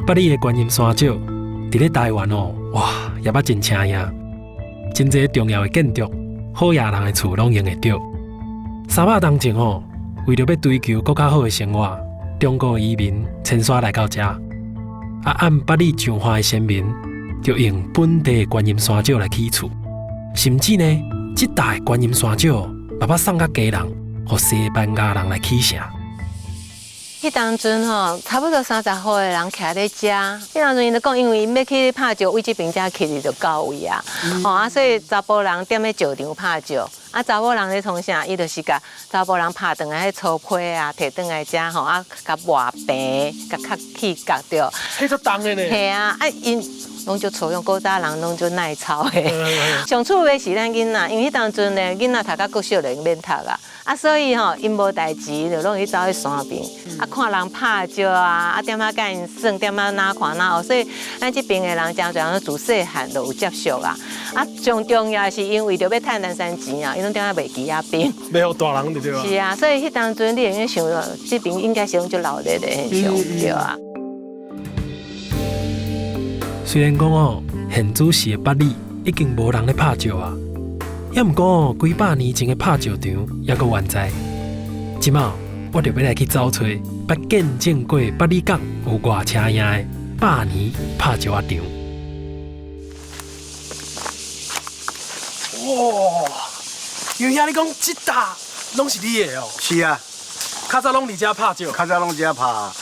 八里的觀音山石，佇咧台灣哦，哇，也捌真請名，真濟重要的建築，好野人的厝攏用會著。300冬前哦，為著欲追求閣較好的生活，中國移民遷徙來到遮，啊，按八里彰化的先民，就用本地的觀音山石來起厝，甚至呢，這帶觀音山石嘛捌送佮家人，予西班牙人來起城。彼當陣吼，差不多30戶的人徛咧遮。彼當陣𪜶就講，因為𪜶欲去拍石，對這邊遮去就到位啊。吼啊，所以查埔人踮咧石場拍石，啊查某人咧創啥？伊就是共查埔人拍轉來彼粗批啊，提轉來遮吼，啊，共磨平，共較起角對。彼足重的呢。嘿啊，啊𪜶攏足粗勇，古早人攏足耐操的。上趣味是咱囡仔，因為彼當陣呢，囡仔讀到國小就免讀啊。啊，所以吼，𪜶無代誌，就攏去走去山邊，啊，看人拍石啊，啊，點仔佮𪜶耍，點仔哪看哪學，所以咱這邊的人誠濟人自細漢就有接觸啊。啊，上重要是𪜶為著欲趁南山錢啊，𪜶攏踮遐賣枝仔冰。賣予大人對對啊？是啊，所以彼當陣你會用想，這邊應該是攏足鬧熱的現象，對啊。雖然講哦，現主時的八里已經無人咧拍石啊。猶毋過哦，幾百年前的拍石場猶閣還在。這擺我就欲來去走揣，捌見證過八里港有偌請名的百年拍石仔場。哇！尤兄，你講這搭攏是你的哦？是啊。較早攏佇遮拍石。較早攏遮拍。哇，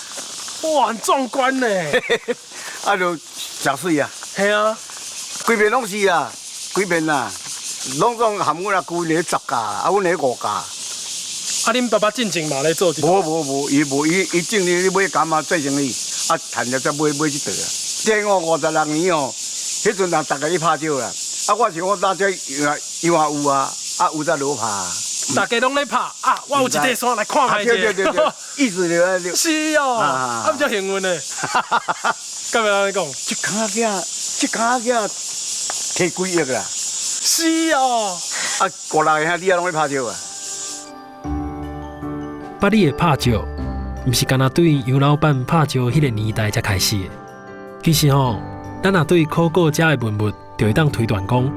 很壯觀呢！啊，就誠媠啊。嘿啊。規片攏是啊，規片啊。攏總含阮阿姑咧10甲，啊，阮咧5甲。啊，恁爸爸進前嘛咧做這個？無無無，伊無伊伊種你買柑仔做生意，啊，趁了才買買這塊啊。這我56年哦，彼陣人逐家去拍石啦。啊，我是我早這因為有啊，啊有才落拍。逐家攏咧拍啊，我有一塊山來看覓者。對對對對，意思就是哦，啊，比較幸運呢。敢會按呢講？這工仔囝，這工仔囝提幾億啦。是哦，啊，五六个兄弟仔攏咧拍石啊。八里的拍石，毋是干焦對楊老闆拍石彼个年代才開始的。其實吼，咱若對考古遮的文物，就會當推斷講，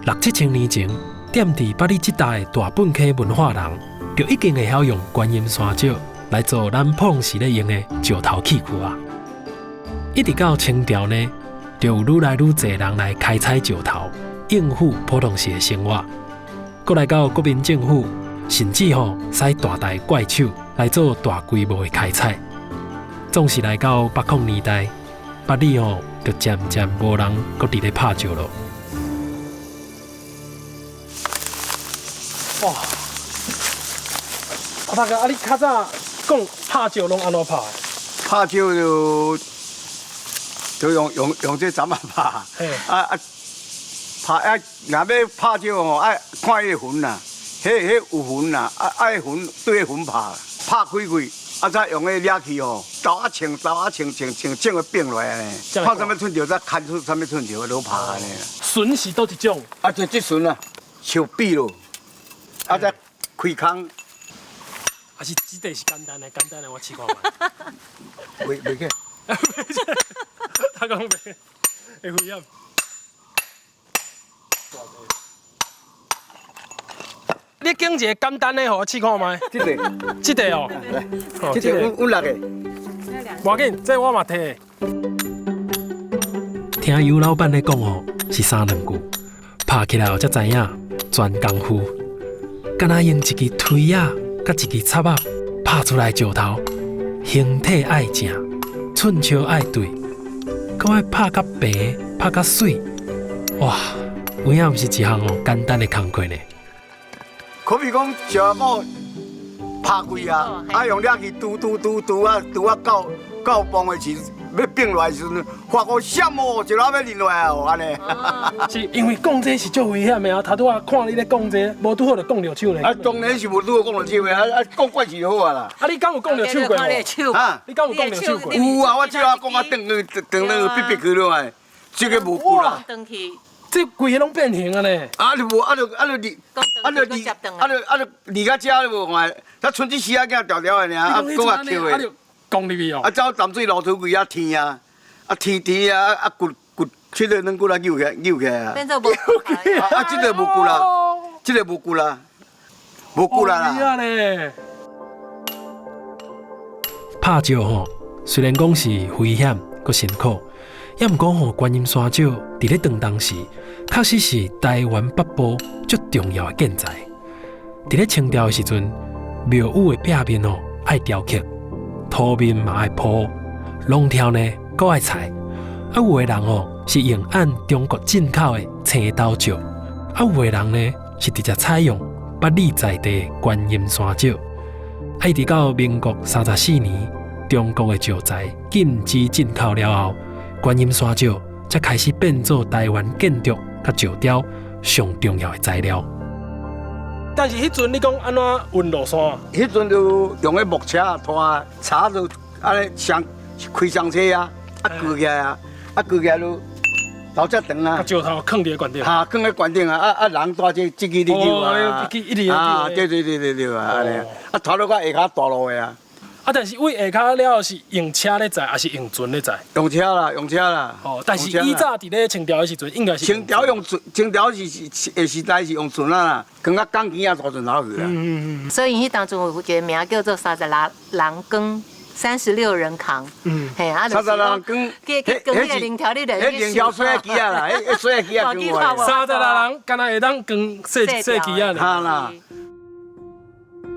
六七千年前，踮佇八里這帶的大本溪文化人，就已經會曉用觀音山石來做咱碰時咧用的石頭器具啊。一直到清朝呢，就有愈來愈濟人來開採石頭，應付普通時的生活。閣來到國民政府，甚至吼使大台怪手來做大規模的開採。總是來到八零年代，八里吼就漸漸無人閣佇咧拍石咯。哇！阿大哥，啊你較早講拍石攏按怎拍？拍石就就用用用這鏨仔拍，啊啊拍啊，若欲拍石吼，愛看彼個痕啦，彼彼有痕啦，啊愛痕對彼痕拍，拍開開，啊再用彼掠去吼，豆仔穿豆仔穿穿穿種個變落來按呢，拍啥物寸頭才牽出啥物寸頭落拍按呢。筍是佗一種？啊，就這筍啊，樹比咯，啊再開空。還是這塊是簡單的，簡單的我試看覓。袂袂去。他講袂，會危險。你揀一個簡單的，予我試看覓。這個。這個哦。來，這個阮阮六個。無要緊，這我嘛提。聽尤老闆咧講哦，是三兩句，拍起來後才知影全功夫，敢若用一支推仔佮一支插仔拍出來石頭，形體愛正，寸尺愛對，閣愛拍甲平，拍甲媠，哇，有影毋是一項哦簡單的工課呢。可比講石鼓拍開啊，啊用掠去拄拄拄拄啊拄啊到到磅的時，欲變落來時陣，發覺什麼一下欲淋落來哦，按呢。是因為講這是足危險的啊！頭拄仔看你咧講這，無拄好就摃著手咧。啊，當然是無拄好摃著手的，啊啊，講慣勢就好啊啦。啊，你敢有摃著手過無？啊，你敢有摃著手過？有啊，我手仔講啊，斷去斷斷去逼逼去落來，這個無骨啦。這規个攏變形啊呢！啊，就無啊，就啊，就離，啊就離，啊就啊就離到遮你無看，才剩這絲仔囝條條的爾，啊，閣較抾的。啊，就摃入去哦。啊，走淡水路頭櫃仔天啊，啊天甜啊啊骨骨，這個軟骨啊扭起來扭起來啊。變做無啊，這個無骨啦，這個無骨啦，無骨啦啦。咧。拍石吼，雖然講是危險閣辛苦，也毋過吼，觀音山石佇咧當時，確實是台灣北部足重要的建材。佇咧清朝的時陣，廟宇的壁面哦愛雕刻，塗面嘛愛鋪，龍柱呢閣愛裁。啊，有的人哦是用按中國進口的青島石，啊，有的人呢是直接採用北里在地的觀音山石。啊，一直到民國34年，中國的石材禁止進口了後，觀音山石才開始變做台灣建築佮石雕上重要的材料。但是彼陣你講按怎運落山？彼陣就用彼木車拖，柴就按呢雙開雙車啊，啊過起來啊，啊過起來就頭遮長啊，石頭囥佇咧懸頂，哈，囥咧懸頂啊，啊啊人帶這這支咧扭啊，一直啊，對對對對對啊，按呢，啊拖落到下跤大路的啊。啊，但是位下跤了後是用車咧載，還是用船咧載？用車啦，用車啦。哦，但是以早佇咧清朝的時陣，應該是清朝用船，清朝是是的時代是用船啊，扛到港墘啊大船頭去啊。所以彼當陣有一個名叫做三十六人扛，36人扛。嘿啊， 36人扛，去去扛彼個龍柱，你就彼龍柱細仔機仔啦，彼細仔機仔扛過。36人敢若會當扛細細機仔。哈啦。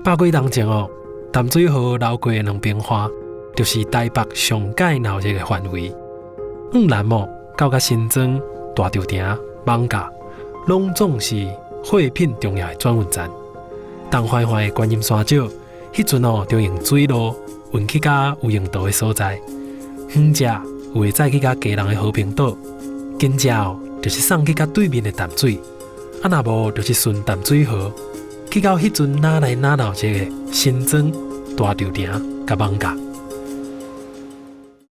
百幾冬前哦，淡水河流過的兩邊岸，就是台北上蓋鬧熱的範圍。向南哦，到甲新莊、大稻埕、艋舺，攏總是貨品重要的轉運站。東橫橫的觀音山石，彼陣哦，就用水路運去甲有用途的所在。遠者有會載去甲基隆的和平島，近者哦，就是送去甲對面的淡水。啊，若無就是順淡水河去到彼陣哪來哪鬧熱的新莊、大稻埕佮艋舺。